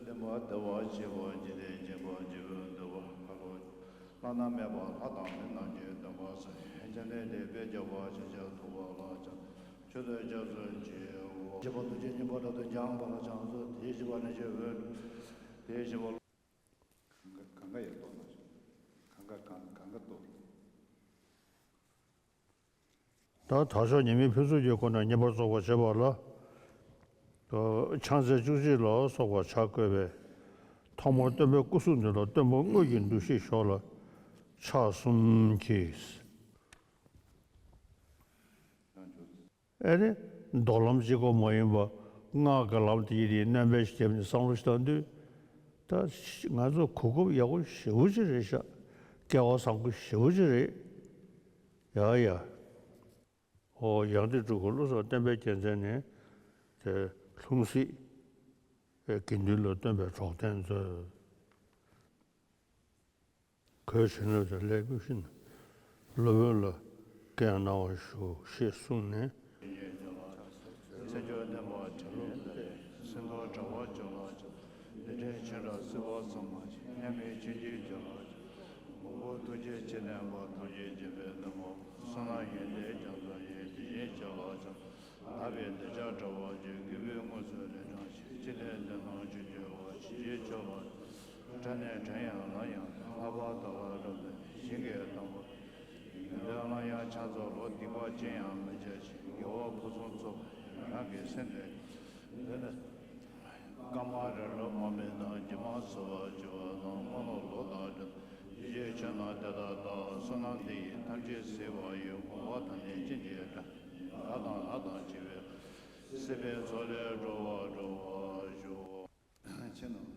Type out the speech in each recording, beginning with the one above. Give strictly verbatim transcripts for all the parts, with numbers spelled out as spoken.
བདེན་པ་བདེ་བར་གཤེགས་པ། འཇིག་རྟེན་མཁྱེན་པ། འཇིགས་པ་འདུལ་བ། བླ་ན་མེད་པ་ལྷ་དང་མི་རྣམས་ཀྱི་སྟོན་པ་སངས་རྒྱས་བཅོམ་ལྡན་འདས་དཔལ་གྱི་བ་ཅི་ཞིག་ཐུབ་པ་ལ་ཕྱག་མཆོད་དོ། སྐྱབས་སུ་མཆིའོ། བཞི་པ་རྡོ་རྗེ་སྙོམས་པར་བསྒྲལ་དུ་འཇམ་པར་བྱང་སོ། དེ་བཞི་པ་ནི་ཞེས་འོད། དེ་བཞི་པ། གང་ག་གང་ག་ཡོད་དོ་ན། གང་ག་གང་གང་ག་དོ། ད་དར་ལྕོག་ཉི་མའི་འཕེལ་འགྲིབ་ཀྱི་སྒོ་ནས་བསྙེན་པར་རྫོགས་པར་བྱེད་པ་ལ། ཕྱག་འཚལ་བཅུ་གཅིག་ལ་སོགས་པ་བྱ་དགོས་པས། ཐོག་མར་སྟོན་པའི་སྐུ་གཟུགས་འདི་ལ་སྟོན་པ་དངོས་ཀྱི་འདུ་ཤེས་ཞོག་ལ་ཕྱག་གསུམ་གྱིས། ཨེ་ནི། མདོ་ལམ་གཅིག་པོ་མ་ཡིན་པ། སྔགས་ཀྱི་ལམ་དེ་ཡིན་ཏེ་སྣོན་པ་ཞིག་བརྒྱབ་ནས་བསམ་བློ་ཞིག་བཏང་དུས། ད་ང་ཚོ་གོ་སྐབས་ཡག་པོ་ཞེ་པོ་ཅིག་རེད་ཤག་སྐལ་བ་བཟང་པོ་ཞེ་པོ་ཅིག་རེད། ཡ་ཡ། ཨོ་ཡང་ཏི་འབྲུག་གི་བློ་བཟང་བསྟན་པའི་རྒྱལ་མཚན་ནས་དེ་ལྷུང་བཟེད་དགེ་འདུན་ལ་སྟོན་པའི་གྲོགས་དན་མཛོད། གོས་བྱིན་རླབས་ཀྱི་ལས་ཀུན་ཤིན། སློབ་དཔོན་ལ་བཀའ་གནང་བར་ཞུ་ཞེས་གསུངས་ནས། མཚན་བརྗོད་བདེན་པ་དྲི་མེད་ལས། སེམས་རྟོག་བྲལ་བ་བཅོལ་ལ་སྦྱོར། ལས་འབྲས་ཆོས་འདྲ་སྲིད་པ་ཚང་མ་ཞིག་མཉམ་མེད་ཆོས་ཀྱི་རྒྱུ་ལ་སྦྱོར། མང་པོ་ཐུགས་རྗེ་ཆེ་ལྡན་པ། ཐམས་ཅད་མཁྱེན་པའི་ནུས་པ། བསོད་ནམས་ཡོན་ཏན་རྒྱ་མཚོ་ཡིས། དེ་བཞིན་གཤེགས་ལ་སྦྱོར། དག་པའི་གདུལ་བྱ་གྲོལ་བར་བྱེད། མཁས་པའི་དངོས་སུ་ལས་བྱང་ཞིང་། ཕྱི་ནས་བདེན་སྟོང་ཆོས་ཀྱི་འོད། ཇི་ལྟར་ཕྱོགས་ལ་ཕྲ་ནས་དྲན་ཡང་ལམ་ཡང་དག་ལྷག་པར་དག་ལ་རབ་ཏུ་ཞིང་གི་དང་པོ། ཡོན་ཏན་ལམ་ཡང་ཕྱག་རྫོགས་ལོ། སྡིག་པ་ཅི་ཡང་མི་བྱ་ཞིང་། དགེ་བ་ཕུན་སུམ་ཚོགས་པ་རང་གི་སེམས་དེ། འདི་ནི་སྐར་མ་རེ་རེ་མ་མེད་དང་། སྒྱུ་མ་ཟེར་བར་གྱུར་པ་དང་། སྨོན་ལམ་ལོ་དང་འགྲིག་ཞིང་། ཆོས་རྣམས་དེ་ལྟར་བདག་བསོད་ནམས་འདི་ཡིས་ཐམས་ཅད་གཟིགས་པ་ཡི། མོས་པ་དང་ནི་ཅི་འདྲའི་དགྲ། ལྷ་དང་ལྷ་དང་བཅས་པའི་སྲིད་པའི་མཚོ་ལས་སྒྲོལ་བར་འགྲོ་བར་ཤོག་ཁྱེད་རྣམས་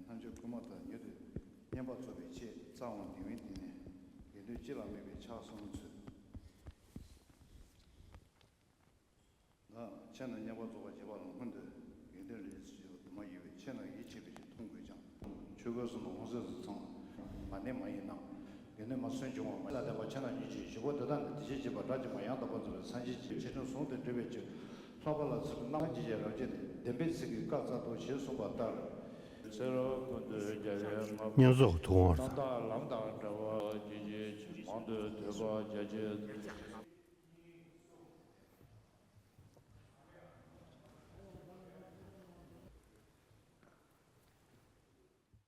རྣམ་དཔྱོད་སྐུལ་མ་དང་མྱུར་དུ་བསྙེན་པར་རྫོགས་པའི་ཆེད་རྩ་དབང་ལྡེའུ་བཙན་ནས་དགེ་འདུན་སྤྱི་ལ་དམིགས་པའི་ཕྱག་གསུམ་མཛོད། ཁྱེད་རྣམས་བསྙེན་པར་རྫོགས་པར་བྱེད་པ་ལ་སྔོན་དུ་དགེ་འདུན་ལས་ཞེས་པ་དུ་མ་ཡོད་པས། ཁྱེད་རྣམས་ཡིད་ཆེས་པའི་ཕྱིར་མཐོང་དགོས་ཀྱང་། ཆོས་གོས་སོགས་ལ་ཧོན་སེ་སུ་ཚང་མ་ནི་མ་ཡིན་ནམ། དགེ་འདུན་མ་སུན་འབྱུང་བ་མ་ལ་བརྟེན་པ། ཁྱེད་རྣམས་ཉིད་ཀྱིས་ཞུ་བ་འདི་དག་ནི། དེ་བཞིན་གཤེགས་པ་དགྲ་བཅོམ་པ་ཡང་དག་པར་རྫོགས་པའི་སངས་རྒྱས་ཀྱི་ཆོས་ཀྱི་ཟུང་དུ་འབྲེལ་བའི་ཕྱིར། ལྷག་པ་ལ་སོགས་པའི་སྣང་བ་ཇི་བཞིན་རབ་བརྗོད་ནས། བདེན་པའི་ཚིག་གིས་བཀའ་སྩལ་ཏོ་ཞེས་གསུངས་པ་ལྟར། ཚེ་རབས་ཀུན་ཏུ་རྒྱལ་བའི་བསྔགས། བསྙེན་རྫོགས་ཐུབ་དབང་རྣམ་དག་ལམ་དང་འབྲེལ་བར་གྱིས་ཤིག་མང་དུ་ཐོས་པ་རྒྱ་ཆེ།